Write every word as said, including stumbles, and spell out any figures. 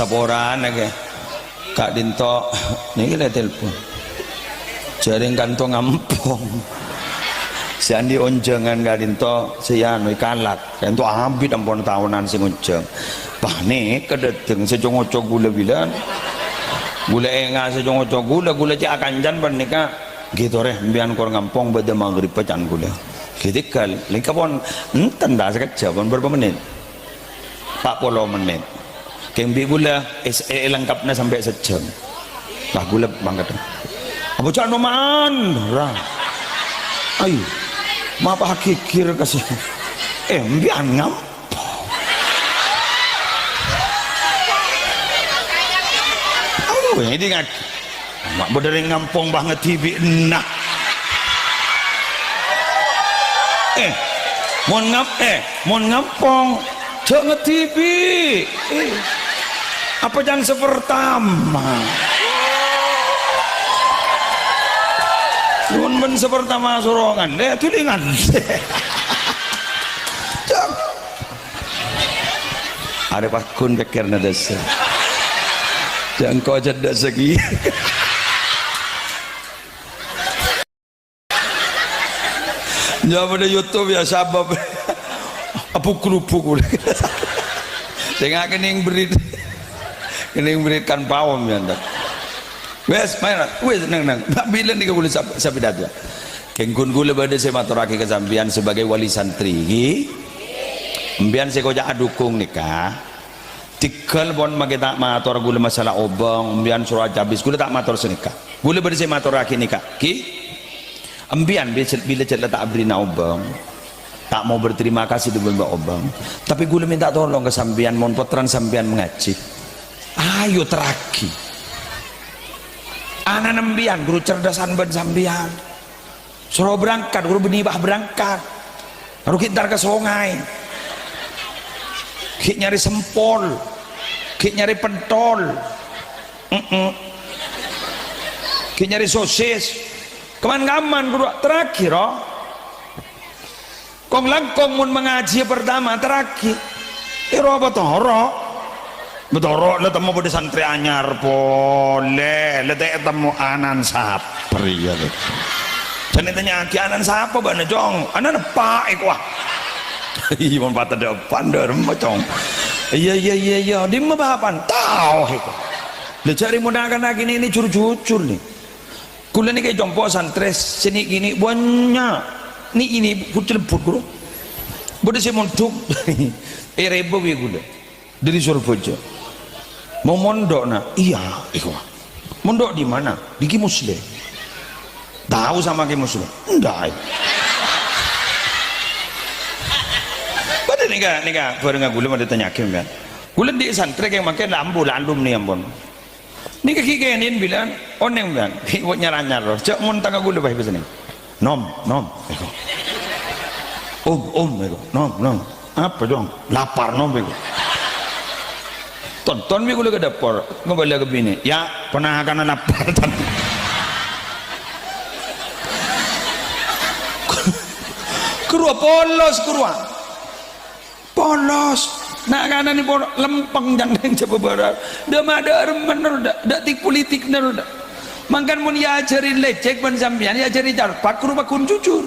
Saporana, kè. Ka'dinto, nèka la telpon. Jhârèng kanto ngampong. Sè andi' onjhângan ka'dinto, sè anu, èkalat. Ka'dinto abit ampon taonan sè ngonjhâng. Panèka dâteng sè co-ngoco ghulâ bilân. Ghulâ enga' sè co-ngoco ghulâ, ghulâ cè' akancan panèka. "Ghi' torè, empèyan kor ngampong bâdâ maghribbhâ," can ghulâ. Ghi' tèghâl, lèngka pon enten ta' sakejjhâ', pon bârâmpa mennit? Pa' polo mennit. Kèng bi' ghulâ es-, è-, èlengkapna sampè' sajjhâm. Lah, ghulâ mangkat. "Apa ca'na man?" Ra. Ayo. Mapa ghighir ka sè. Eh, empèyan ngam-, Oh, ini kan. Ma' bâdâ rèng ngampong bâ ngèdhibi', nah. Eh, mon ngam-, eh, mon ngampong, jhâ' ngèdhibi'. Eh, apa can sapertama? Mon bân sapertama sorongan, eh, tulingan. Jhâ'. Arè paggun pèkkèrna dâsa. Jhâ' engko' cèdhâ' sakèya. Jhâ' bâdâ YouTube ya, sabâb. Abuk-grubuk. Sènga' kènèng berrit. Kènèng berrit kan paom ya, ndak. Wes, maèn, wes, neng, neng. Bilân nèka ghulâ sab-, sapidato. Kèng ghun ghulâ bâdâ sè matorraghi ka sampèyan sebagai wali santri, ghi? Empèyan sè koca' adukung nèka. Tèghâl pon makè ta' mator ghulâ masalah obâng, empèyan soro acabis, ghulâ ta' mator sanèka. Ghulâ bâdâ sè matorraghi nèka, ghi? Empèyan bi-, bilâ jhâ' la ta' aberri'na obâng, ta' mau berterima kasih dâ' bân bâ' obâng. Tapè ghulâ mènta tolong ka sampèyan, mon pottrana sampèyan mangajhi. Ayo terraghi. Ana'na empèyan, ghuru cerdasan bân sampèyan. Soro berangkat, ghuru bânnè bâ' berangkat. Ghuru ghi' entar ka songay. Ghi' nyarè sempol. Ghi' nyarè pentol. Mm-mm. Ghi' nyarè sosis. Kaman-kaman, ghuru terraghi, ro. Kong-langkong mon mangajhi pertama, terraghi. Ero apa toro'? Betoro' la temmo bâdâ santrè anyar polè, la ta' ètemmo anan sapa rèya, lho. Jhâ' ètanya'aghi, "Anan sapa bâ'na, Cong?" "Anan eppa' èko, ah." "Iyâ, mon patedda' eppa', ndâ' remma, Cong." "Iyâ, iyâ, iyâ, iyâ. Dimma bapa'na?" "Tao, èko." Lah, jhâ' rèng mon na'-kana' kènè' nè jur-jujur, nè. Ghulâ nèka è compo' santrè sè nè'-kènè' bânnya'. Nè'-kènè' bhut-celebbhut, ghuru. Bâdâ sè mondhuk. Èrèbâ bi' ghulâ. Dâri Sorbhâjâ. "Mau mondhuk, Na'?" "Iyâ, èko." "Mondhuk di mana?" "Di Ki Muslim." "Tahu sama Ki Muslim?" "Enggak." Padahal nèka, nèka, bhârengnga ghulâ mon ètanya'aghi, kan. Ghulâ andi' santrè kèng mangkèn la ambu, la alumni ampon. Nèka ghi' kènè' bilân, onèng, bilân. Ghi' nyar-anyar, ro. Jhâ' mon tang ka ghulâ bhâi pèssèna. "Nom, Nom," èko. "Om, Om," èko. "Nom, Nom." "Apa, Cong?" "Lapar, Nom," èko. Tonton bi' ghulâ ka dâpor, ngabâlâ ka binè. "Ya, ponakana lapar, Ton." Ghuru polos, ghuru. Polos. Na'-kana' nè polo lempeng jhâ' neng Jhâbâ Bârât. Dâ' ma' dâ' remma noro' dâ', dâ' tik-politikna noro' dâ'. Mangkana mon èajhâri lècèk bân sampèyan, èajhâri carpat, ghuru paggun jujur.